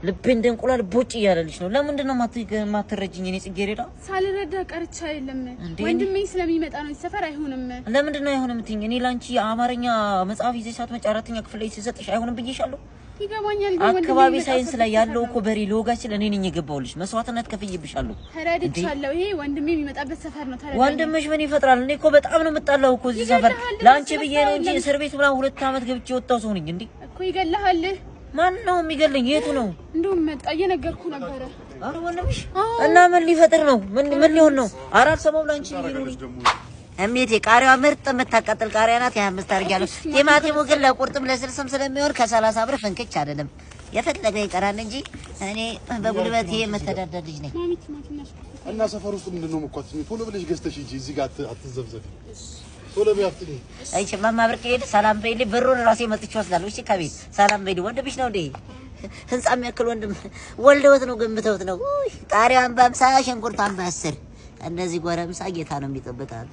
ልቤ እንደ እንቁላል ቦጭ እያለልሽ ነው። ለምንድን ነው የማትረጂኝ? እኔ ጽጌረዳ ሳልረዳ ቀርቻ የለም። እንዴ? ወንድሜ ስለሚመጣ ነው። ሰፈር አይሆንም። ለምንድን ነው አይሆንም የምትይኝ? እኔ ለአንቺ የአማርኛ መጽሐፍ ይዘሽ ሳትመጪ አራተኛ ክፍል ላይ ስሰጥሽ አይሆንም ብዬሻለሁ። ይገባኛል። ግን ወንድሜ አካባቢ የሚመጣ ሳይንስ ላይ ሰፈር ያለው ነው። እኮ በሬ ልወጋ ስል እኔ ነኝ የገባሁልሽ። መስዋዕትነት ከፍዬብሻለሁ። ተረድቻለሁ። ይሄ ወንድሜ የሚመጣበት ሰፈር ነው። ተረዳኝ። ወንድምሽ ምን ይፈጥራል? እኔ እኮ በጣም ነው የምጣላው እኮ እዚህ ሰፈር። ይገልሃል። ለአንቺ ብዬ ነው እንጂ የለም። እስር ቤት ምናምን 2 ዓመት ገብቼ የወጣው ሰው ነኝ። እንዴ? እኮ ይገልሃል። ማን ነው የሚገለኝ? የቱ ነው? እንደውም መጣ፣ እየነገርኩ ነበረ። አረ ወንድምሽ አዎ። እና ምን ሊፈጥር ነው? ምን ሊሆን ነው? ኧረ አልሰማሁም። ለአንቺ ብዬ ነው እኔ። እሜቴ ቃሪያዋ ምርጥ የምታቃጥል ቃሪያ ናት። የ25 አድርጊያለሁ። ቲማቲሙ ግን ለቁርጥም ለስልስም ስለሚሆን ከ30 ብር ፍንክች አይደለም። የፈለገ ይቀራል እንጂ እኔ በጉልበቴ የምተዳደር ልጅ ነኝ። ማሚ፣ ቲማቲም ያስኩት። እና ሰፈር ውስጥ ምንድን ነው የምኳትኝ? ቶሎ ብለሽ ገዝተሽ ሂጂ። እዚህ ጋር አትዘብዘፊ። ቶሎ በይ አፍጥኚ። እሺ እማማ ብርቅ ሄድ ሰላም በይልኝ። ብሩን ራሴ መጥቼ ወስዳለሁ። እሺ ከቤት ሰላም በይልኝ። ወንድምሽ ነው እንዴ? ህንጻ የሚያክል ወንድም ወልደውት ነው ገንብተውት ነው። ውይ ቃሪያዋን በ50፣ ሽንኩርቷን በ10። እንደዚህ ጎረምሳ ጌታ ነው የሚጠብቃል።